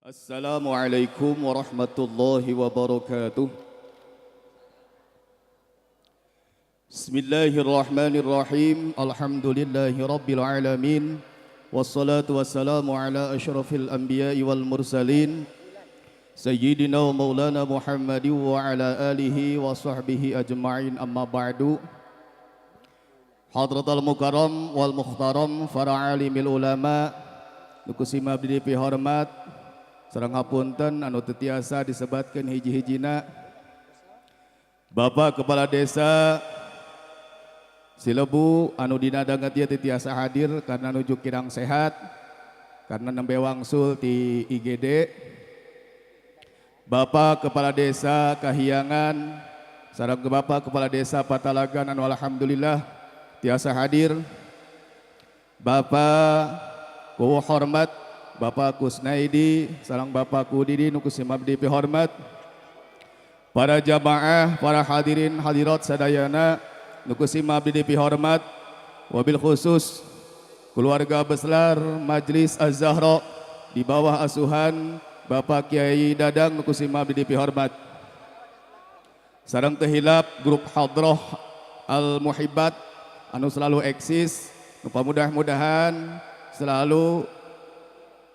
Assalamualaikum warahmatullahi wabarakatuh. Bismillahirrahmanirrahim. Alhamdulillahi rabbil alamin. Wassalatu wassalamu ala asyrafil anbiya'i wal mursalin. Sayyidina wa maulana Muhammad wa ala alihi wa sahbihi ajma'in, amma ba'du. Hadratal mukarram wal mukhtaram, para alimil ulama nu ku sim abdi dipihormat, sareng hapunten anu teu tiasa disebatkeun hiji-hijina, Bapak Kepala Desa Silebu anu dina danget ieu teu tiasa hadir karena nuju kirang sehat, karena nembe wangsul ti IGD, Bapak Kepala Desa Kahiyangan sareng Bapak Kepala Desa Patalagan anu alhamdulillah tiasa hadir, Bapak ku hormat Bapak Kusnaidi sareng Bapak Kudidi nu ku sim abdi hormat, para jamaah, para hadirin hadirat sadayana nu ku sim abdi dipihormat, wabil khusus keluarga besar Majlis Az-Zahra di bawah asuhan Bapak Kiai Dadang nu ku sim abdi dipihormat, sareng teu hilap grup Hadroh Al Muhibbat anu selalu eksis, nu mudah-mudahan selalu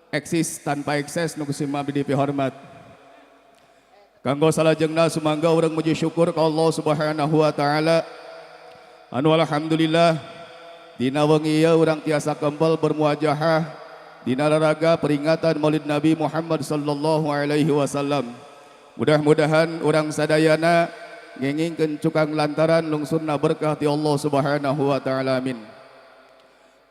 eksis tanpa ekses, nu ku sim abdi dipihormat. Kanggo salajengna, sumangga urang muji syukur ka Allah Subhanahu wa taala anu alhamdulillah dina wengi ieu urang tiasa kempel bermuajahah dina raraga peringatan Maulid Nabi Muhammad sallallahu alaihi wasallam. Mudah-mudahan urang sadayana ngengingkeun cukang lantaran lungsurna berkah ti Allah Subhanahu wa taala, amin.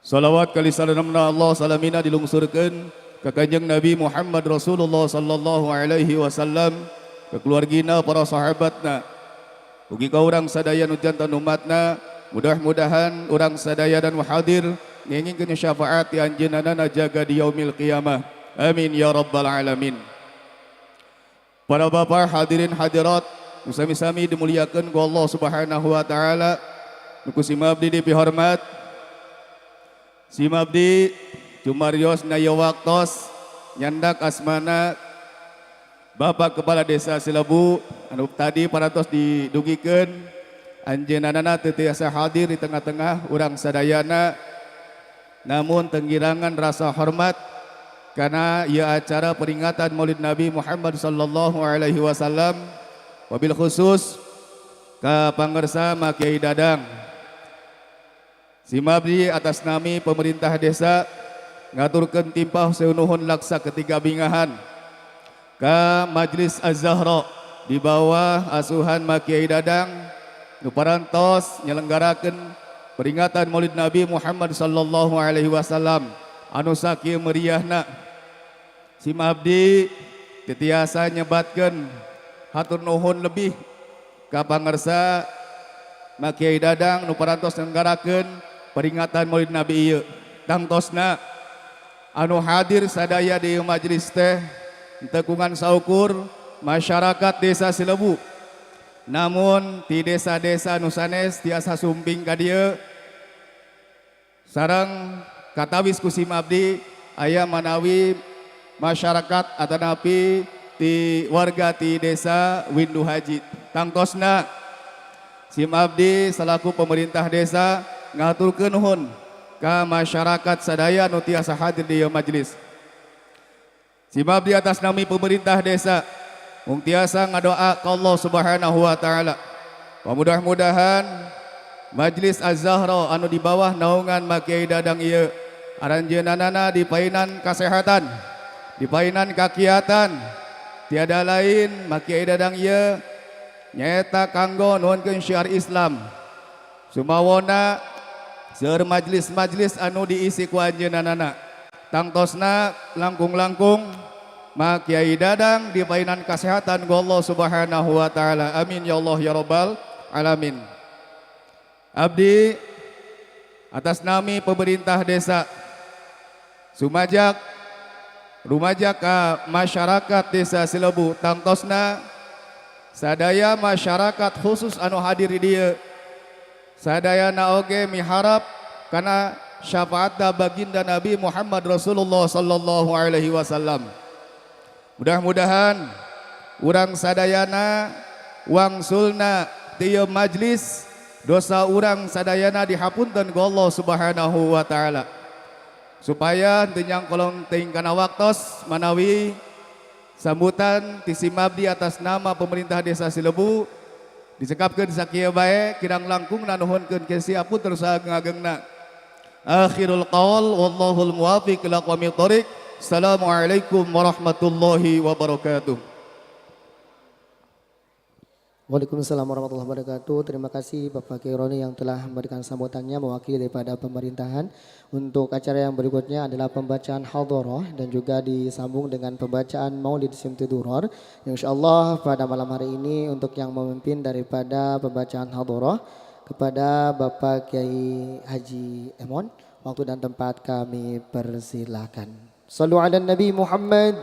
Salawat kali salamna Allah salamina dilungsurkeun ke Kanjeng Nabi Muhammad Rasulullah sallallahu alaihi wasallam, ke keluargina, para sahabatna, ugi ka urang sadaya nu janten umatna. Mudah-mudahan urang sadaya dan hadir ngengingkeun syafaat ti anjeunna jaga di yaumil qiyamah, amin ya rabbal alamin. Para bapak, hadirin hadirat sami-sami dimuliakan ku Allah Subhanahu wa taala, nu ku sim abdi dipihormat, sim abdi cumarios na waktos nyandak asmana Bapak Kepala Desa Silebu anu tadi parantos didugikeun, anjeunna teu tiasa hadir di tengah-tengah urang sadayana, namun tenggirangan rasa hormat karena ia acara peringatan Maulid Nabi Muhammad sallallahu alaihi wasallam, wabil khusus ka pangersa Kiai Dadang, sim abdi atas nami pemerintah desa ngaturkeun timpah seunuhun laksa ketiga bingahan ka Majlis Az-Zahra di bawah asuhan Kiai Dadang nu parantos nyelenggarakeun peringatan Maulid Nabi Muhammad sallallahu alaihi wasallam anu sakieu meriahna. Sim abdi teu tiasa nyebatkeun hatur nuhun lebih ka pangersa Kiai Dadang nu parantos nyelenggarakeun peringatan Maulid Nabi ieu. Tangtosna anu hadir sadaya di majelis teh tekungan saukur masyarakat Desa Silebu, namun di desa-desa nu sanes tiasa sumping ka dieu, sareng katawis ku sim abdi aya manawi masyarakat atanapi ti warga ti Desa Windu Haji. Tangtosna sim abdi selaku pemerintah desa ngaturkeun nuhun ka masyarakat sadaya nu tiasa hadir di ieu majelis. Sim abdi atas nami pemerintah desa mung tiasa ngadoa ka Allah Subhanahu wa taala. Mudah-mudahan Majlis Az-Zahra anu di bawah naungan Kiai Dadang ieu aranjeunanana dipainan kasehatan, dipainan kakiatan. Tiada lain Kiai Dadang ieu nyaeta kanggo nuhunkeun syiar Islam. Sumawona seueur majelis-majelis anu diisi ku anjeunanana. Tangtosna langkung-langkung Ma Kiai Dadang dipainan kesehatan ku Allah Subhanahu wa taala. Amin ya Allah ya rabbal alamin. Abdi atas nami pemerintah Desa sumajak rumajak ka masyarakat Desa Silebu, tangtosna sadaya masyarakat khusus anu hadir di dieu sadayana oge miharap karena syafaat baginda Nabi Muhammad Rasulullah sallallahu alaihi wasallam. Mudah-mudahan urang sadayana wangsulna ti ieu majlis, dosa urang sadayana dihapunten ku Allah Subhanahu wa taala. Supaya teu nyangkolong teuing kana waktos, manawi sambutan ti simabdi atas nama pemerintah Desa Silebu dicekapkeun sakieu bae, kirang langkung nuhunkeun ke siapun terus ageng-agengna. Akhirul qaul, wallahul muwafiq ila aqwamit thoriq. Assalamualaikum warahmatullahi wabarakatuh. Waalaikumsalam warahmatullahi wabarakatuh. Terima kasih Bapak Kiai Roni yang telah memberikan sambutannya mewakili daripada pemerintahan. Untuk acara yang berikutnya adalah pembacaan hadharah dan juga disambung dengan pembacaan Maulid Simti Duror. Insya Allah pada malam hari ini untuk yang memimpin daripada pembacaan hadharah kepada Bapak Kiai Haji Emon. Waktu dan tempat kami persilakan. Sallu ala Nabi Muhammad.